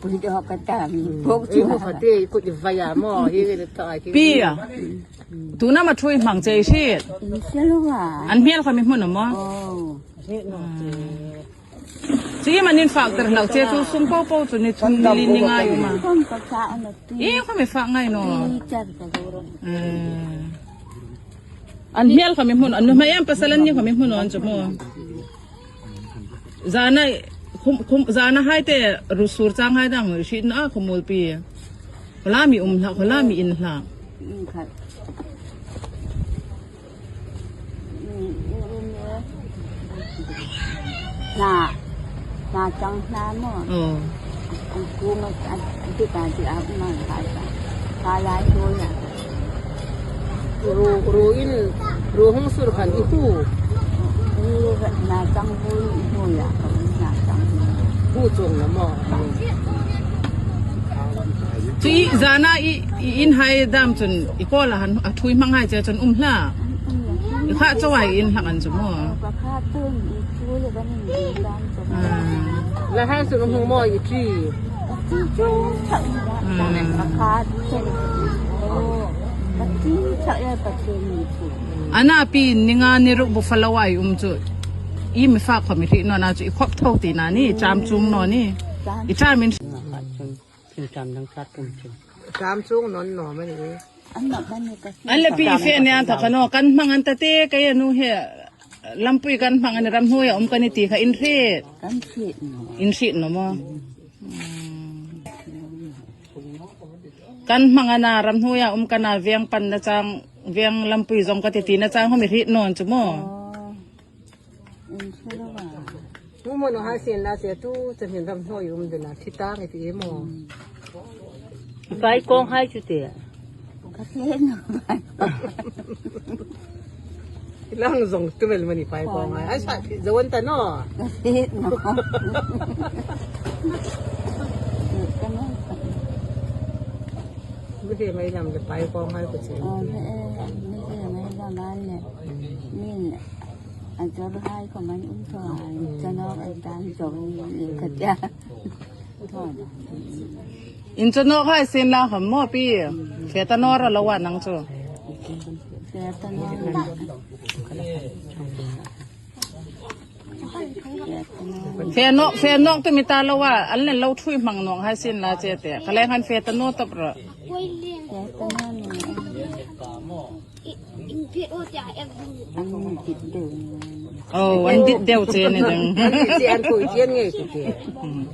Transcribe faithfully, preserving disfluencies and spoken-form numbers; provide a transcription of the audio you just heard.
Pui do ka ta mi. Pok chu. Ei, mu kha te, i kut i vai a maw, hi ka ta ki. Pi a. Tuna ma thui hmang che si. Ni se lo wa. An hmel kha mi hmu naw maw? Oh. Chu iem an fak tir hlak che chu sum po po chu ni thum ni li ni nga um a. Khom ka sa an ti. I kha mi fak ngai naw. Ni char ka do ro. Eh. An hmel kha mi hmu, an nuhmei am pasal an ni kha mi hmu naw an chu maw. Zana, khum, khum, zana hai te ru sur chang hai dam hriet naw a khawmuolpi. Khawla mi um hlak, khawla mi in hlak. Mm, khat. Mm, mm, mm, eh. Na, na chang na maw. Oh. An kung a, a, dik a, dik a, um a, khat. Kha lai thui a. Ru, ru in, ru hung sur khan i hu. Ni na chang hu i hu ya, na chang hu. Hu chuong naw maw. Chu i zana i, i in hai dam chun i kawl a han, a thui hmang hai che chun um hlak. I kha chau hai in hlak an chu maw. Ka kha tun i chu le ka ning ding dam chu. Ah. La hai chu hung maw i ṭi. Ana pi ni nga ni ruk bu falo ai um chu. I mi fak khom i hriet naw na chu i khop tho ti na ni, cham chung naw ni. I cham in. Cham chung naw naw ma ni. An le pi fe ni an tha ka naw, kan hmang an ta te, ka ya nu he. Lampui kan hmang a ni, ramhnuoia um ka ni ti kha in hriet. Kan hriet naw. In hriet naw maw. Mm. Kan hmang a na ramhnuoia um ka na, veng pan na chang, veng lampui zong ka ti ti na chang hom i hriet naw chu maw. Oh. In hriet naw maw. Mu maw naw hai sien la che tu, chen hin ramhnuoi um dena, thi ta nge ti maw. Mm. Pai kawng hai chu te. Ka hriet naw. Lang zong tu vel mani pai kawng hai. Ai sa phi zo an ta naw. Ka hriet naw. Ka naw. Bu he mai lam le pai kawng hai ko che. Oh, he, mi he mai lam an le. Min a jor hai ko man um tho ai. Cha naw ai dan zo ni ka tia. In chu nawk hai sien la khom maw pi. Fe ta naw ra lo wa nang chu. Fe ta naw. Fe nawk, fe nawk tu mi ta lo wa. An len lo thui hmang nawk hai sien la che te. Ka leng han fe ta naw top ro. Fe ta naw ni. An dit deu. Oh, an dit deu che ni ding. An dit che an koi che nge che. Hmm.